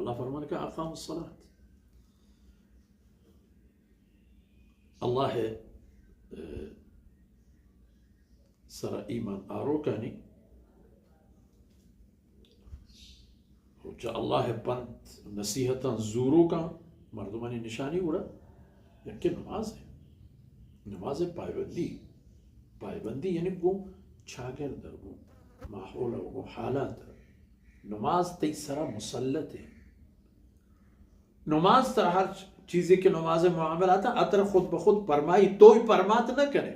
اللہ فرمانے کہ اقام الصلاة. اللہ ءِ، اه، سرا ایمان آروکانی و چہ اللہ ءِ پنت نصیحتاں زوروکاں مردمانی نشانی گڑا یکے نماز ءِ، نماز ءِ پائبندی. پائبندی یعنی گوں چاگرد ءَ، گوں ماحول ءَ، گوں حالات ءَ. نماز تئی سرا مسلط ہے. نماز ترا ہر چیزے کہ نماز ءِ معاملات ءَ، ترا خود بخود پرمائی، توئی پرمات نہ کنے.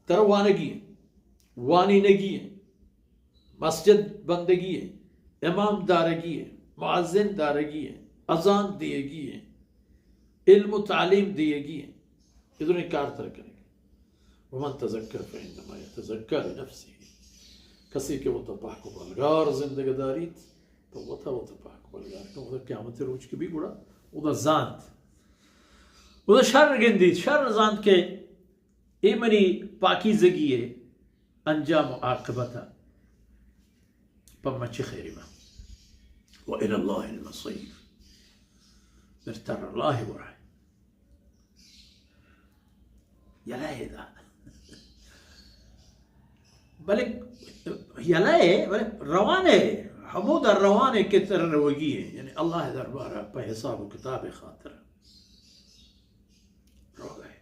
ترا وانگی ایں، وانینگی ایں، مسجد بندگی ایں، امام دارگی ایں، مؤذن دارگی ایں، اذان دیگی ایں، علم و تعلیم دیگی ایں. اے دریں کار ترا کنگی. ومن تذکر فإنما یتذکر لنفسه. کسی کہ وتا پاک و پلگار زندگ داریت، تو وتا، وتا پاک و پلگار کن. وتا قیامت روچ کہ بی گڑا، وتا زانت. وتا شر گندیت، شر زانت کہ اے منی پاکیزگی ءِ انجام و عاقبت ءَ پہ من چہ خیری ما. وإلی اللہ المصیر. پھر تر اللہ گورا. یلہ ءَ دا. بلے یلہ ءَ، بلے روان ءَ، ہمودا روان ءَ کہ ترا روگی ایں، یعنی اللہ ءِ دربار ءَ پہ حساب و کتاب ءِ خاطر روگ ءَ.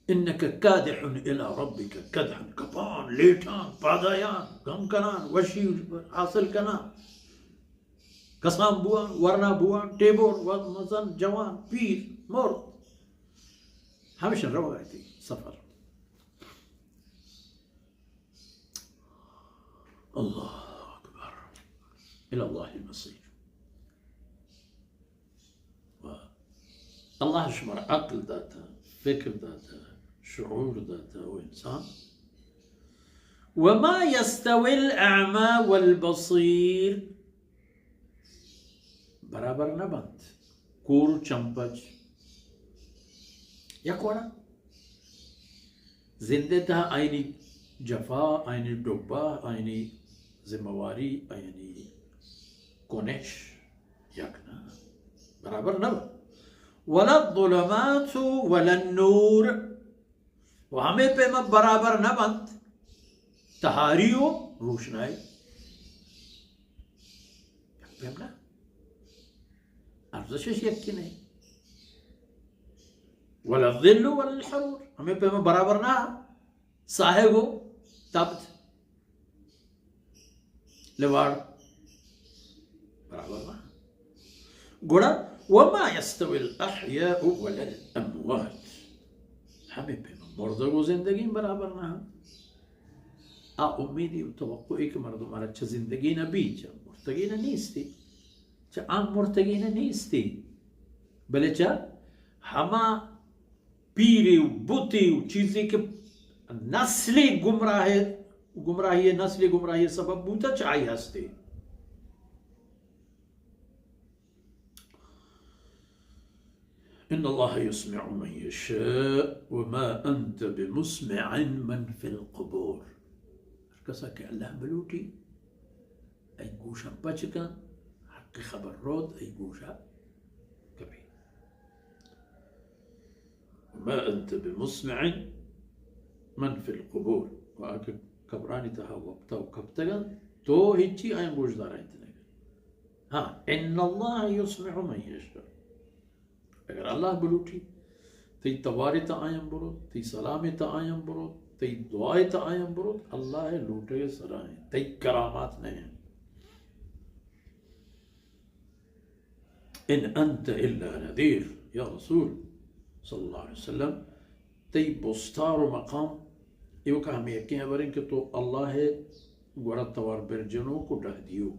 انک کادح الی ربک کدحا، کپان، لیٹان، پادایان، گم کنان، وشی حاصل کنان، کسان بوان، ورنا بوان، ٹیبور، و مزن، جوان، پیر، مرد، ہمیشہ روگ ءَ تئی سفر. اللہ اکبر. الی اللہ المصیر. و اللہ شمارا عقل داتا، فکر داتا، شعور داتا، او انسان. وما یستوی الاعمی والبصیر، برابر نہ بنت کور و چمپچ یک وڑا. زند ءِ تہا آیانی جفا، آیانی ڈبہ، آیانی ذمہ واری، آیانی کنش یک نہ، برابر نہ بنت. ولا الظلمات ولا النور، و ہمے پیما برابر نہ بنت تہاری و روشنائی. یک پیم نہ، ارزشش یکے نہ. ولا الظل ولا الحرور، ہمے پیما برابر نہ ساہگ و تپت، لواڑ، برابر نہ. گڑا وما یستوی الاحیاء ولا الاموات، ہمے پیما مردگ و زندگی برابر نہ. آ امیدی و توقعی کہ مردم ءَ را چہ زندگی نہ بی، چہ مرتگی نہ نیستی، چہ آ مرتگی نہ نیستی، بلے چہ ہما پیری و بتی و چیزے کہ نسلی گمراہ، گمراہی، نسلی گمراہی سبب بوتا، چہ آئی ہستی. ان اللہ یسمع من یشاء وما انت بمسمع من فی القبور. ہر کسا کہ اللہ بلوٹی، ای گوشا پچ کن، حق خبر روت، ای گوشا کپی. ما انت بمسمع من فی القبور، و آ کہ قبرانی تہا وپتہ و کپتگ انت، تو ہچی آیاں گوشدارائینت نہ کن. ہاں، ان اللہ یسمع من یشاء. اگر اللہ بلوٹی، تئی توارے تا آیاں بروت، تئی سلامے تا آیاں بروت، تئی دعائے تا آیاں بروت، اللہ لوٹگ سرا انت، تئی کرامات نہ انت. ان انت الا نذیر، یا رسول صلی اللہ علیہ وسلم، تئی بستار و مقام ایوکا ہمے یکیں ہبریں کہ تو اللہ گورا توار برجنوک و ڈہ دیوک،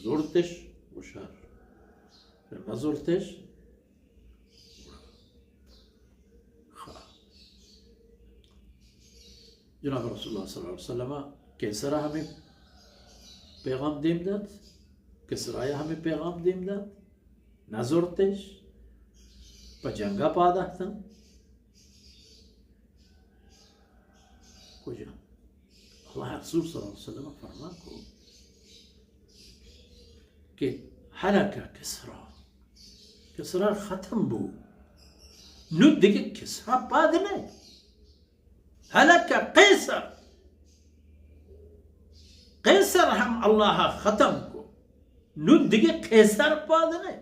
زرتش و شر، نہ زرتش. جناب رسول اللہ صلی اللہ علیہ وسلم کیسرا ہمے پیغام دیم دات، کسرایا ہمے پیغام دیم دات، نہ زرتش، پہ جنگا پاد اہتن. کجا؟ اللہ رسول صلی اللہ علیہ وسلم فرمان کو کہ هلك كسرى، کسرا ختم بو، نو دگہ کسرا پاد نہ. هلك قيصر، قيصر هم الله ختم کو، نو دگہ قيصر پاد نہ.